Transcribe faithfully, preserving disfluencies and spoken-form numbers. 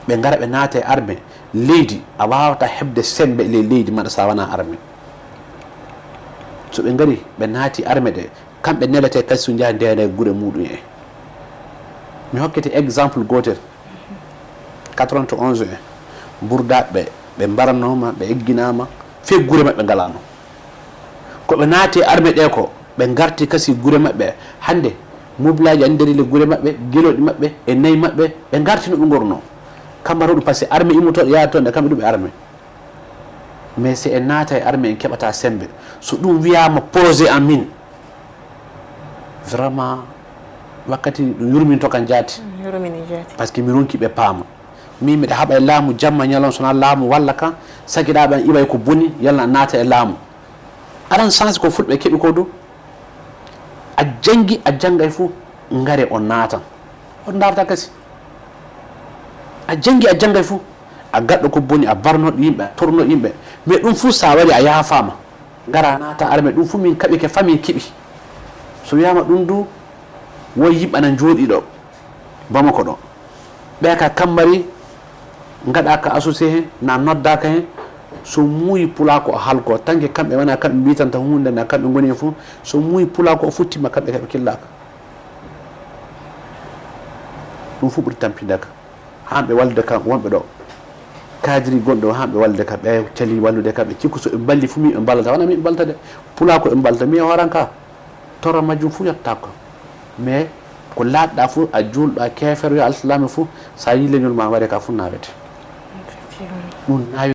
Ɓe ngara ɓe naata e arme leydi, a waawata heɓde semmbe ley leydi maɗa so a wonaa arme. So ɓe ngari ɓe naati arme ɗe, kamɓe neletee kasi so njaha ndeena e gure muɗum en. Mi hokkete exemple gootel. Quatre-vingt-onze en, Burdaaɓe ɓe mbaranooma, ɓe egginaama, fee gure maɓɓe ngalaano. Ko ɓe naati e arme ɗe ko, ɓe ngarti kasi gure maɓɓe. Hannde, mobilaaji anndiri le gure maɓɓe, gelooɗi maɓɓe, e nayi maɓɓe, ɓe ngarti no ɓe ngornoo. Kamɓe ɗum, parce que arme immotooɗo yaha toon, nde kamɓe ɗum ɓe arme. Mais si en naata e arme, en keɓata semmbe. So ɗum wiyaama projet en min, vraiment, wakkati ɗum yurminto kan jaati. Yurmini jaati. Parce que mi ronki ɓe paama. Min miɗa haɓa e laamu jamma ñalawma, so wonaa laamu walla kan, sakiraaɓe an iway ko boni, yalla a naata e laamu. Aran chance ko fulɓe keɓi ko du. A janngi, a janngay fof, ngare on naatan. On ndaarta kasi. A janngi, a janngay fof. A gaɗɗo ko boni, a barnoɗo yimɓe, a tornoɗo yimɓe. Mais ɗum fof so a wari a yaafaama. Ngara naata arme, ɗum fof min kaɓike, fa min keɓi. So wiyaama ɗum du, won yimɓe ana njooɗi ɗo. Bamako ɗo. Ɓe ka kammari, ngaɗa ka associé hen, na nodda ka hen. So muuyi pulaa ko o halko, tanke kamɓe wona kamɓe mbitanta huunde, na kamɓe ngoni hen fof. So muuyi pulaa ko o futtima kamɓe kaɓe killaka. Ɗum fof ɓuri tampinde ka. Haa ɓe wallude ka wonɓe ɗo. Kadiri gonɓe o haa ɓe wallude ka, ɓe cali wallude ka, ɓe cikku so ɓe mballi fof min ɓe mballata, wona min ɓe mballata de. Pulaa ko ɓe mballata, min e hooran ka. Torra majjum fof yettaako. Mais ko laaɗɗa fof, a juulɗo, a keefeero, yo alsilaame fof, so a yii leñol ma waɗe ka fof nawete. Effectivement. Ɗum nawi